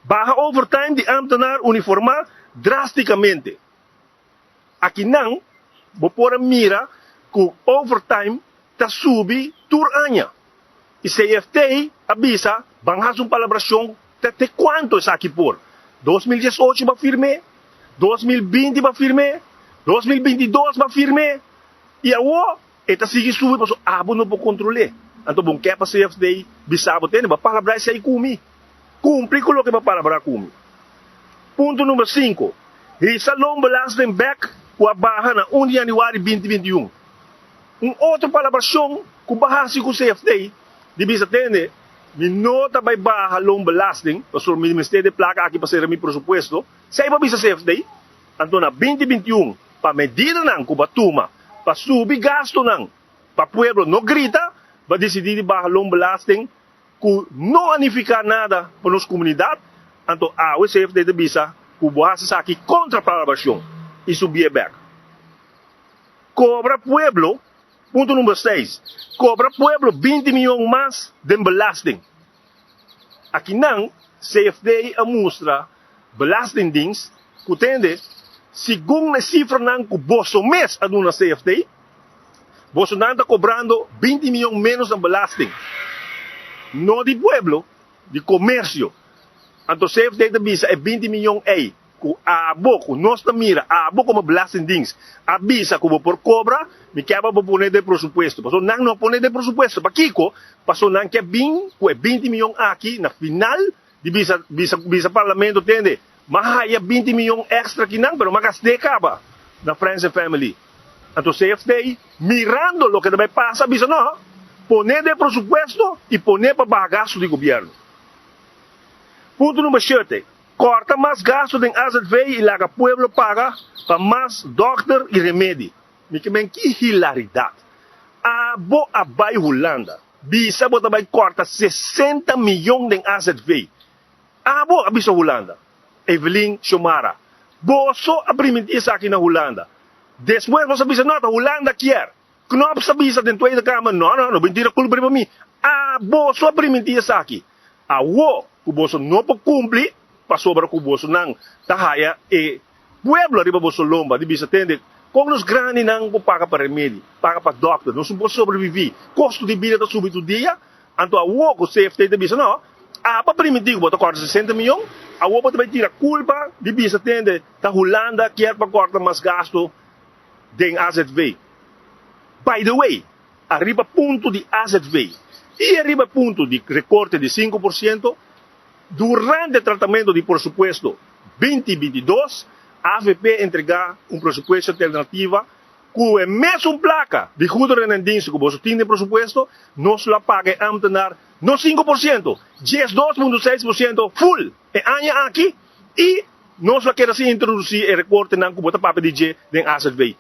Baha overtime di ambtenaar uniforma drasticamente. Akinan, bo por mira ku overtime ta subi tur aña. E CFT a bisa, ban hasi un palabrashon te kuantu esaki por. 2018 b'a firma, 2020 b'a firma, 2022 b'a firma, i awor e ta sigui subi, paso abo no por kontrolá. Anto bo n' ke pa CFT bisa bo tende, b'a palabrá esei ku mi. Kumpli ku loke b'a palabrá ku mi. Punto number 5. Hisa loonbelasting bèk ku a baha na 1 di yanüari 2021. Un otro palabrashon ku b'a hasi ku CFT di bisa tende, mi no ta bai baha loonbelasting, paso mi mester di plaka aki pa sera mi presupuesto. Esei b'a bisa CFT, anto na 2021, pa medidanan ku b'a tuma, pa subi gastunan, pa pueblo no grita, b'a disidí di baha loonbelasting, ku no a nifiká nada pa nos komunidat, anto awe CFT ta bisa ku bo a hasi esaki kontra palabrashon i subié bèk. Kobra pueblo, punto number 6, kobra pueblo 20 mion mas den belasting. Akinan, CFT a mustra Belastingdienst, ku tende, segun e sifranan ku boso mes a duna CFT, bosonan ta kobrando 20 mion menos na belasting. No di pueblo, di komersio. Anto CFT ta bisa e 20 mion ei, ku abo, ku nos ta mira, abo komo Belastingdienst, a bisa ku bo por kobra, mi ke pa bo pone den presupuesto. Paso nan no pone den presupuesto. Pakiko? Paso nan ke bin ku e 20 mion aki na final di bisa parlamento tende, m'a haya 20 mion extra akinan, pero m'a gast'é kaba na Friends and Family. Anto CFT, mirando loke ta bai pasa, bisa no, pone den presupuesto i pone pa baha gastu di gobièrnu. Punto number 7. Kòrta mas gastu den AZV i laga pueblo paga pa mas dòkter i remedi. Mi ke men ki hilaridat. Abo a bai Hulanda, bisa bo ta bai kòrta 60 mion den AZV. Abo a bisa Hulanda. Evelyn Xiomara, boso a primintí esaki na Hulanda. Despues boso a bisa no, ta Hulanda kier. Knops a bisa den Tweede Kamer, no, no, no bin tira kulpa riba mi. Boso a primintí esaki. Awo ku boso no por kumpli, pasobra ku bosonan ta haya e pueblo riba boso lomba di bisa tende, kon nos grandinan por paga pa remedi, paga pa dòkter, nos no por sobreviví, kosto di bida ta subi tur dia. Anto awo ku CFT ta bisa no, abo a primintí ku bo ta kòrta 60 mion, awo bo ta bai tira kulpa di bisa tende ta Hulanda kier pa kòrta mas gastu den AZV. By the way, ariba punto di AZV i ariba punto di rekorte di 5%, durante tratamentu di presupuesto 2022, AVP a entregá un presupuesto alternativa ku e mesun plaka di goederen en diensten ku boso tin den presupuesto, nos lo a paga e ambtenaar no 5%, 12,6% full e aña aki i nos lo a keda sin introdusí e rekortenan ku bo ta papia di dje den AZV.